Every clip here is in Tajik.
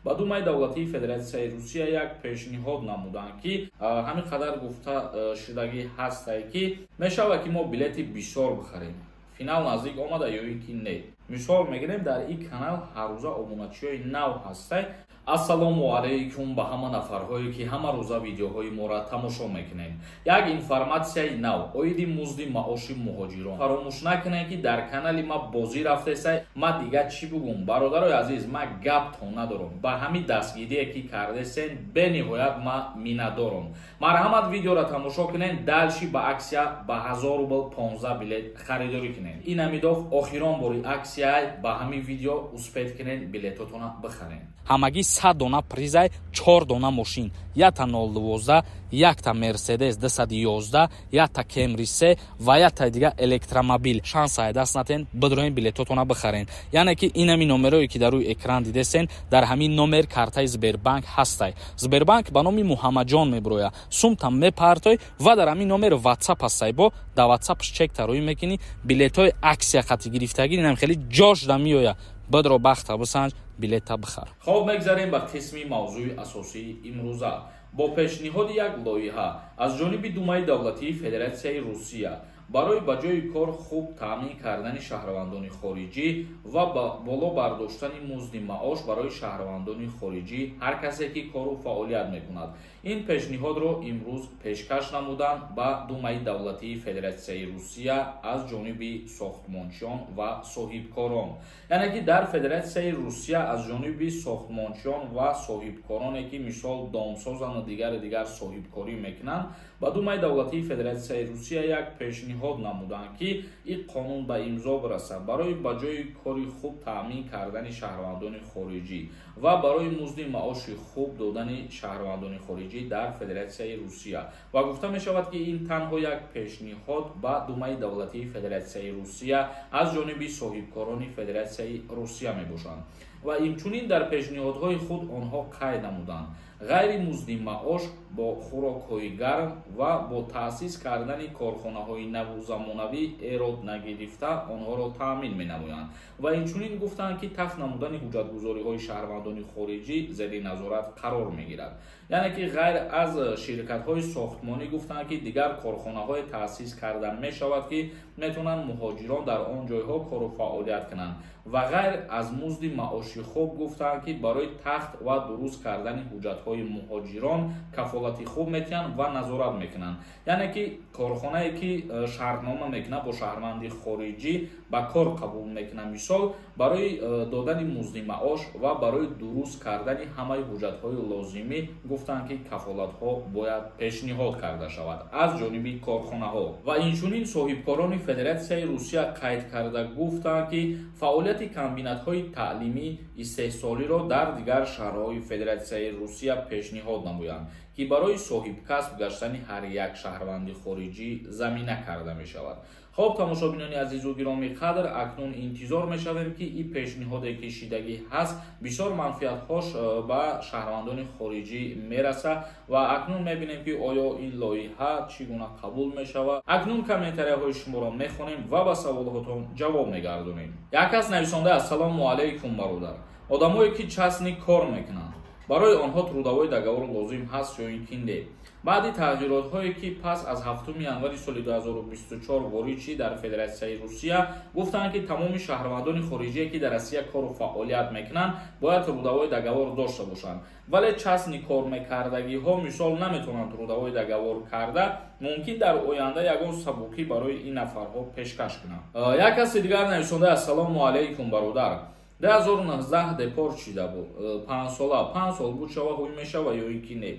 Ба Думаи давлатии Федератсияи Русия як пешниҳод намуданд, ки ҳамин қадар гуфта шудагӣ ҳастае, ки мешавад, ки мо билети бисёр бихарем, финал наздик омада ё ин ки не. Мисол мегирем, дар ин канал ҳаррӯза обуначиҳои нав ҳастай. Ассалому алайкум ба ҳама нафарҳое, ки ҳама рӯза видеоҳои моро тамошо мекунед. Як информатсияи нав оиди музди маоши муҳоҷирон. Фаромӯш накунед, ки дар канали ма бозӣ рафтесай. Ма дигар чӣ бугум, бародарои азиз, ма гап то надорам. Ба ҳамин дастгирие, ки кардесен, бениҳоят ма миннатдорам. Марҳамат, видеоро тамошо кунед, дальше ба аксия ба 1000 рубл 15 билет харидорӣ кунед. Ин ҳамидоф охирон бори аксия, ба ҳамин видео успеть кунед, билетотона бихаред. Ҳамагӣ 100 дона призай, чор дона мошин: якта 012, якта Мерседес 211, якта Кемри се ва якта дига электромобил. Шанса даст натен, бидроен, билетотона бихарен. Яъне ки инами номерое, ки дар рӯи экран дидесен, дар ҳамин номер картаи Сбербанк ҳастай. Сбербанк ба номи Муҳаммаджон мебироя, сумта мепартой ва дар ҳамин номер Ватсап ҳастай. Бо дар Ватсапш чек тароӣ мекунӣ, билетҳои аксия қати гирифтагӣ инам хеле ҷошда меоя. Бидро, бахта бисанҷ, билета бихар. Хоб, мегзарем ба қисми мавзӯи асосии имрӯза. Бо пешниҳоди як лоиҳа аз ҷониби Думаи давлатии Федератсияи Русия барои ба ҷои кор хуб таъмин кардани шаҳрвандони хориҷӣ ва боло бардоштани музди маош барои шаҳрвандони хориҷӣ, ҳар касе ки кору фаъолият мекунад, ин пешниҳодро имрӯз пешкаш намуданд ба Думаи давлатии Федератсияи Русия аз ҷониби сохтмончиён ва соҳибкорон. Яъне ки дар Федератсияи Русия аз ҷониби сохтмончиён ва соҳибкороне, ки мисол домсозану дигари дигар соҳибкорӣ мекунанд, ба Думаи давлатии Федератсияи Русия як пешниҳод намуданд, ки ин қонун ба имзо бирасад барои ба ҷои кори хуб таъмин кардани шаҳрвандони хориҷӣ ва барои музди маоши хуб додани шаҳрвандони хориҷӣ дар Федератсияи Русия. Ва гуфта мешавад, ки ин танҳо як пешниҳод ба Думаи давлатии Федератсияи Русия аз ҷониби соҳибкорони Федератсияи Русия мебошанд. Ва инчунин дар пешниҳодҳои худ онҳо қайд намуданд: ғайри музди маош бо хӯрокҳои гарм ва бо таъсис кардани корхонаҳои наву замонавӣ эрод нагирифта онҳоро таъмин менамоянд. Ва инчунин гуфтанд, ки тахт намудани ҳуҷҷатгузориҳои шаҳрвандони хориҷӣ зери назорат қарор мегирад. Яъне ки ғайр аз ширкатҳои сохтмонӣ, гуфтанд, ки дигар корхонаҳое таъсис карда мешавад, ки метавонанд муҳоҷирон дар он ҷойҳо кору фаъолият кунанд. Ва ғайр аз музди маоши хуб, гуфтанд, ки барои тахт ва дуруст кардани ҳуҷҷатҳои муҳоҷирон кафолати хуб метиҳанд ва назорат мекунанд. Яъне ки корхонае, ки шартнома мекунад бо шаҳрванди хориҷӣ, ба кор қабул мекунад, мисол, барои додани музди маош ва барои дуруст кардани ҳамаи ҳуҷҷатҳои лозимӣ, гуфтанд, ки кафолатҳо бояд пешниҳод карда шавад аз ҷониби корхонаҳо. Ва инчунин соҳибкорони Федератсияи Русия қайд карда гуфтанд, ки фаъолияти комбинатҳои таълимӣ истеҳсолиро дар дигар шаҳрҳои Федератсияи Русия пешниҳод намоянд, ки барои соҳибкасб гаштани ҳар як шаҳрванди хориҷӣ замина карда мешавад. Хоб, тамошобинони азизу гиромӣ қадр, акнун интизор мешавем, ки ин пешниҳоде, ки шидагӣ ҳаст, бисёр манфиатҳош ба шаҳрвандони хориҷӣ мерасад. Ва акнун мебинем, ки оё ин лоиҳа чӣ гуна қабул мешавад. Акнун комментарияҳои шуморо мехонем ва ба саволҳотон ҷавоб мегардонем. Як кас нависонда: «Ассалому алайкум, бародар. Одамое, ки частный кор мекунанд, барои онҳо трудовой договор лозим ҳаст ё ин ки не? Баъди тағйиротҳое, ки пас аз 7 январи соли 2024 ворид шид дар Федератсияи Русия, гуфтанд, ки тамоми шаҳрвандони хориҷие, ки дар Россия кору фаъолият мекунанд, бояд трудовой договор дошта бошанд. Вале частный кор мекардагиҳо, мисол, наметавонанд трудовой договор карда. Мумкин дар оянда ягон сабукӣ барои ин нафарҳо пешкаш кунанд?» Як каси дигар нависонда: «Ассалому алайкум, бародар. 2019 депорт шида буд, 5 сола, 5 сол буд, шава ҳуй мешава ё ин ки не?»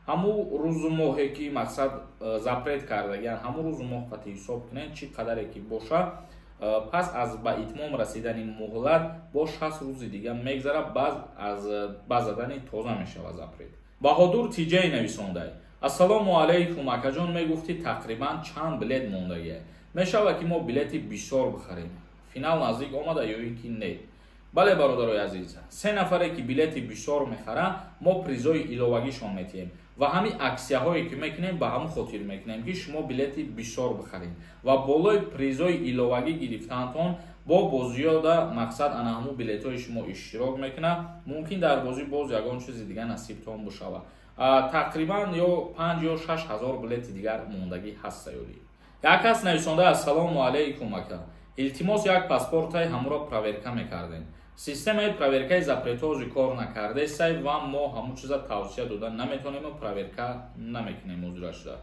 Ҳамун рӯзу моҳе, ки мақсад запрет кардагиан, ҳамун рӯзу моҳ қати ҳисоб кунед, чӣ қадаре ки боша. Пас аз ба итмом расидани муҳлат бо 60 рӯзи дига мегзарад, баъд аз ба задани тоза мешавад запрет. Баҳодур Тиҷай нависондай: «Ассалому алайкум, акаҷон. Мегуфтӣ, тақрибан чанд билет мондагия? Мешавад, ки мо билети бисёр бихарем, финал наздик омада ё ин ки не?» Бале, бародарои азиз, се нафаре, ки билети бисёр мехаранд, мо призои иловагишон метиҳем. Ва ҳамин аксияҳое, ки мекунем, ба ҳамон хотир мекунем, ки шумо билети бисёр бихаред ва болои призои иловагӣ гирифтаантон. Бо бозиёда мақсад ана ҳамун билетҳои шумо иштирок мекунад. Мумкин дар бозӣ боз ягон чизи дига насибтон бошавад. Тақрибан ё 5 ё 6 ҳазор билети дигар мондагӣ ҳаста ёди. Як кас нависонда: «Ассалому алайкум, ака, илтимос, як паспортай ҳамуро проверка мекардем. Системаи проверкаи запретози кор накардесай ва мо ҳамун чиза тавсия дода наметонему проверка намекунем ҳозира шуда».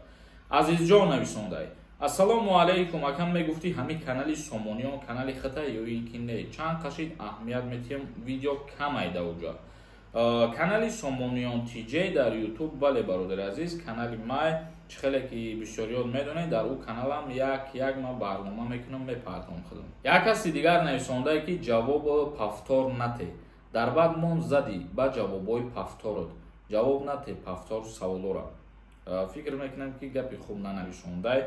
Азизҷон нависондай: «Ассалому алайкум, акам, мегуфтӣ ҳамин канали Сомониён канали хита ё ин ки не? Чанд қашид аҳамият метиҳем, видео камайда уҷа». Канали Сомониён ТЖ дар Ютуб, бале, бародари азиз, канали май. Чӣ хеле ки бисёриёт медонед, дар ӯ каналам як як ман барнома мекунам, мепартом худам. Як каси дигар нависондае, ки ҷавоб повтор нате, дар баъд мон задӣ ба ҷавобҳои повторот, ҷавоб нате повтор саволора. Фикр мекунам, ки гапи хуб нанависондай.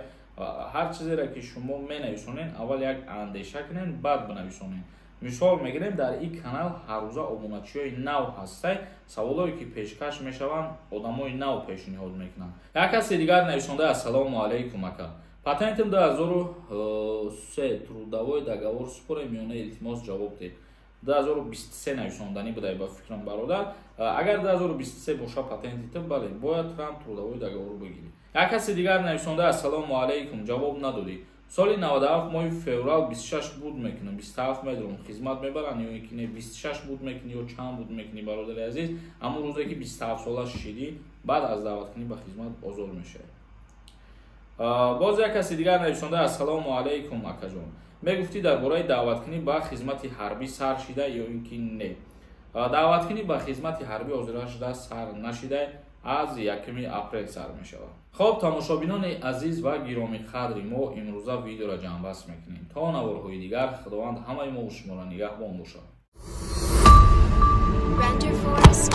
Ҳар чизеро ки шумо менависонед, аввал як андеша кунед, баъд бинависонед. Мисол мегирем, дар ин канал ҳаррӯза обуначиҳои нав ҳастай, саволое ки пешкаш мешаванд, одамои нав пешниҳод мекунанд. Як каси дигар нависонда: «Ассалому алайкум, ака, патентим 2003, трудовой договор супорем ё не? Илтимос, ҷавоб диҳед». 2023 нависонданӣ будай ба фикрам, бародар. Агар 2023 боша патенти ту, бале, бояд трам трудовой договор бигирӣ. Як каси дигар нависонда: «Ассалому алайкум, ҷавоб надодӣ. Соли 97 моҳи феврал 26 буд мекунам, 27 медорам, хизмат мебаранд ё ин ки не?» 26 буд мекунӣ ё чанд буд мекунӣ, бародари азиз? Ҳамон рӯзе ки 27 сола шидӣ, баъд аз даъваткунӣ ба хизмат озод мешавӣ. Боз як каси дигар нависонда: «Ассалому алайкум, акаҷон, мегуфтӣ дар бораи даъваткунӣ ба хизмати ҳарбӣ сар шида ё ин ки не?» Даъваткунӣ ба хизмати ҳарбӣ ҳозира шуда сар нашида, аз 1 апрел сар мешавад. Хоб, тамошобинони азиз ва гиромиқадри мо, имрӯза видеоро ҷамъбаст мекунем. То наворҳои дигар Худованд ҳамаи мо шуморо нигаҳбон бошад. Render Forest.